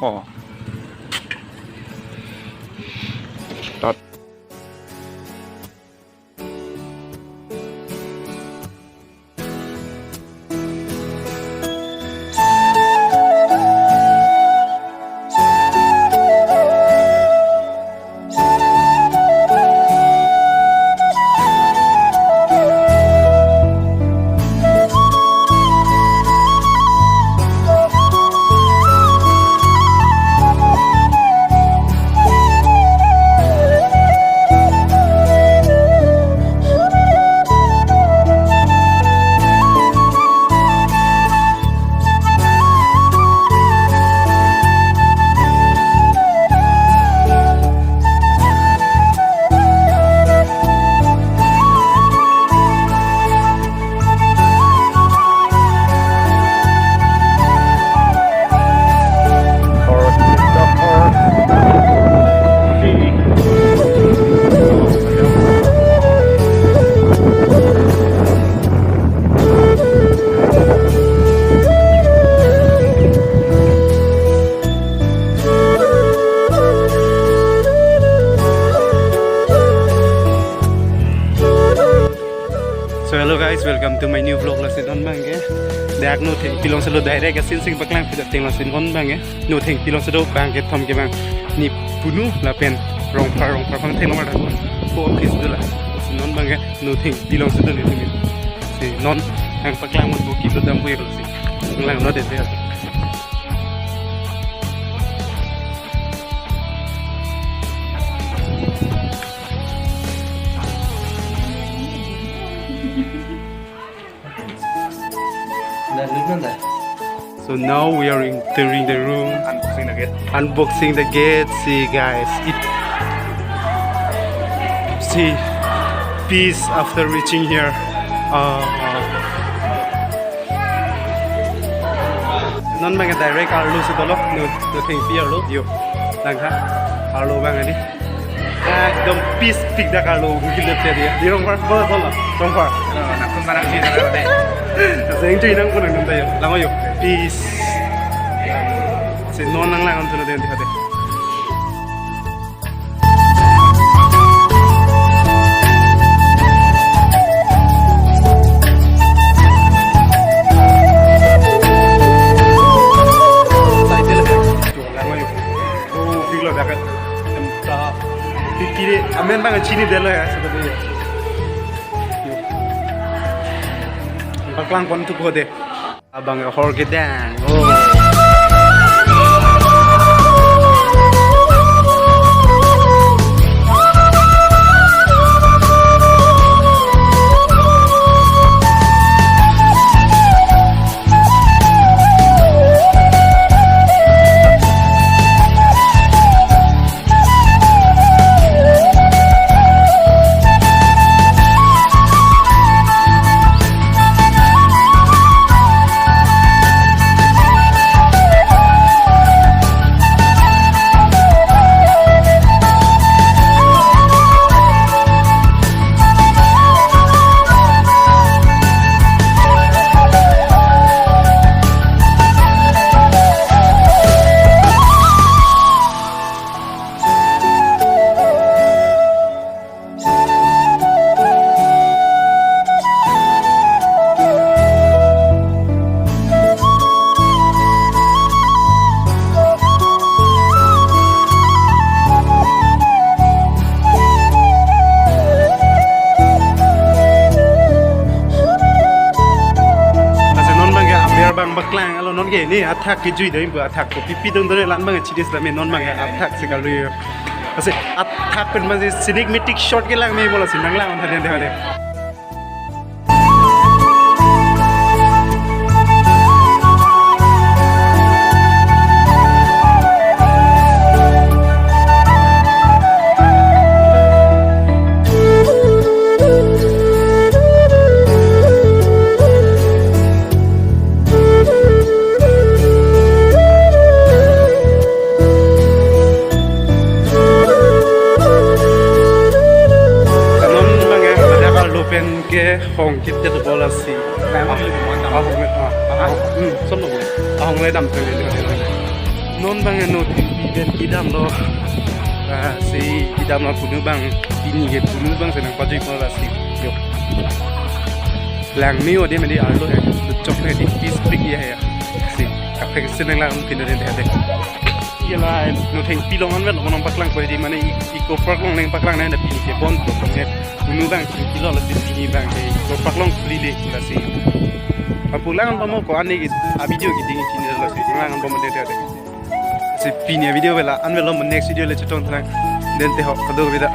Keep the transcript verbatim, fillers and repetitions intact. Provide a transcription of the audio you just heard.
Oh. Tot. So hello guys, welcome to my new vlog. Lasi non abangke dak Nothengpi along selo direct asin sing paklang pida ting lasi non abangke Nothengpi along selo bangkethom ke bang ne punu lapen Rongphar, Rongphar bang thenglo mata ko office dola. Lasi non abangke Nothengpi along selo ne tumi. Si non nangpaklang mo buki lo dampo ya lasi. Lang lo dede. So now we are entering the room. Unboxing the gate. Unboxing the gate. See, guys, it, see, peace after reaching here. Uh, uh. Non abangke direct arlo si dolo, no, Nothengpi arlo, yo, langha, arlo abang ani. Ekdom peace pik dak arlo, mungkin dia dia. Di Rongphar, bola, bola, Rongphar. Nangtum barang si dak deh. Seng cuy nang pun nangtum tayo. Lama yo, peace. Si non nang lang antu na dia dia. Oh, biglo dak. Em, ta, pi-, pire, amen abang chinidetlo ya, seperti ya. Yo. Paklang pon tu ko de. Abang hor kedang. Oh. Lasi non abangke amir abang paklang, alo non ke ne athak kejui do imbu athak ko pipi dong dore lan abang chidis dame non abangke athak si kalui. Lasi athak pen masi sinik mitik shot kelang me bola sinang lang on tadi tadi. Kanon abangke dak arlo pen kehong kit ke tu bola si. Ahong le, ah, ahong, hmm, son lo le. Ahong le dam tu le. Non bang no thengpi pen kedamlo. Ah, si kedamlo punu bang, pini ke punu bang si nangpajui ko lasi. Yo. Langme-o dei mane arlo he. Chok he dei peace break ya he. Si kaprek si nanglang pinu dei dei. Iya la, no thengpi along anvet lo nangpaklangpo dei mane Eco Park along nangpaklang nang dei pini ke bon to ne. Punu bang thengpi lo lasi pini bang ke Eco Park along khuli le lasi. Apu lang bang mo ko ani ke a video ke ding chini lasi lang bang mo dei dei. Si pini a video vela anvet lo mo next video le chetong tang. Den te ho kado beda.